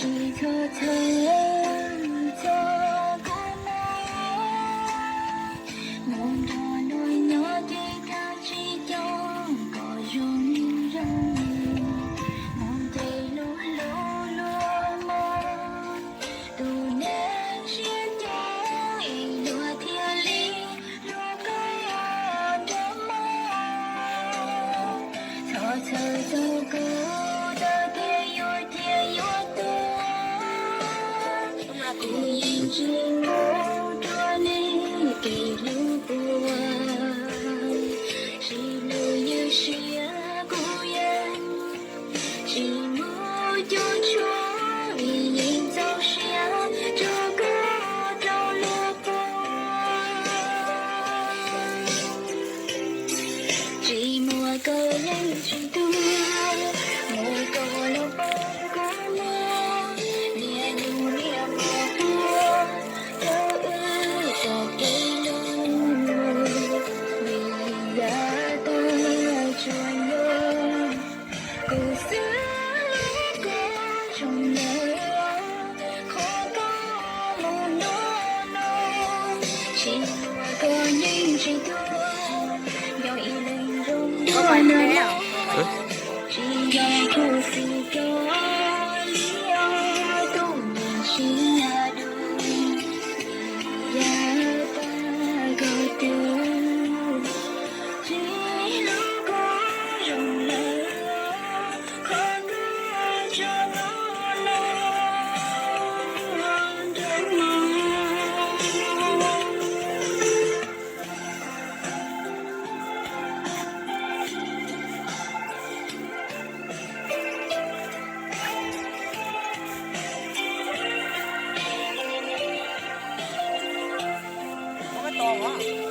Txhob txhawj, txhob kub mob, mus nrog luag nyob ces koj tsis coj kom zoo zoo. Mus ces luag hlub luag mog, tus neeg siab coob es luag thiaj li hlub koj nrog mog. Txhob txhawj txog kuv, txawm tias yuav ciaj yuav tuag, kuv yeej tsis mus rau nej kev hlub puas. Tsis hlub ywj siab kuv yeej tsis mus cuab tshuam, vim yeej txaus siab rau koj rau luag puas. Tsis muaj koj yeej tsis tuag, muaj koj los pab kuv mog, niaj hnub niaj hmo tuaj rau wb txoj kev hlub, vim yav tag tsuas yog kuv xwb hlub koj zoo lawm, qhov koj mus no no, tsis muaj koj yeej tsis tuag, nyob ib leeg zoo dua no los, tsis yog khuv xim koj li os, tus neeg siab dub, yav tag koj twb tsis hlub koj zoo lawm, qhov koj tso koj los nrog mog. Ua koj tos os.